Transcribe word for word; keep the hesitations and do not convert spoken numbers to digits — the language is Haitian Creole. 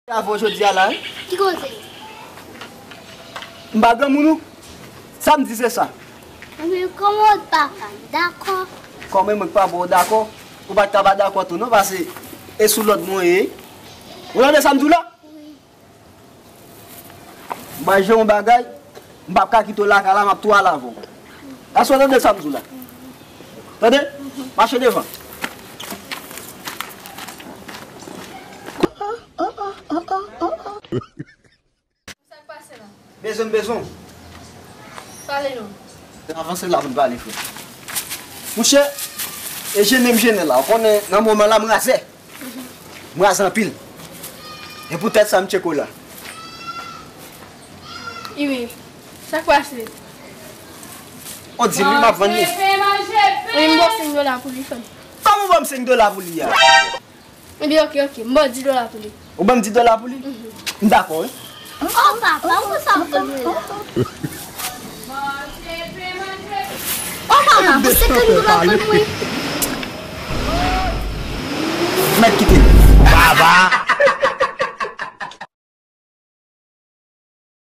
Avè w jodi a la, wi. Ki koze? M pa granmoun ou? Sa m di se sa. Men kòman w pa ka dakò? Kòman mwen k pa ba w dakò? Ou pa t ka pa dakò tou non, paske e sou lòd mwen ye. Ou tande sa m di w la? Wi. M pral jere yon bagay, m p ap ka kite w lakay la, m ap tou al avè w. Èske w tande sa m di w la? Tande? Mache devan. Sa k pase la? Bezwen m bezwen w. Pale non. Avanse la pou n pale, frè. Mouche, e jennen m jennen la. Ou konnen, nan moman la, m razè. M razè anpil. E poutèt sa, m tcheke w la. Wi, sa k pase? On di li, m ap vann li. Wi, m ba w senk dola pou li, frè m. Kòman w ban m senk dola pou li a? Ebyen, oke, oke. M ba w di dola pou li. Ou ban m di dola pou li? Mhm. M dakò, wi. Oh, papa, pou sa m vann mwen la? Oh, papa, pou senkant dola vann mwen. Mèt kite l. Baba!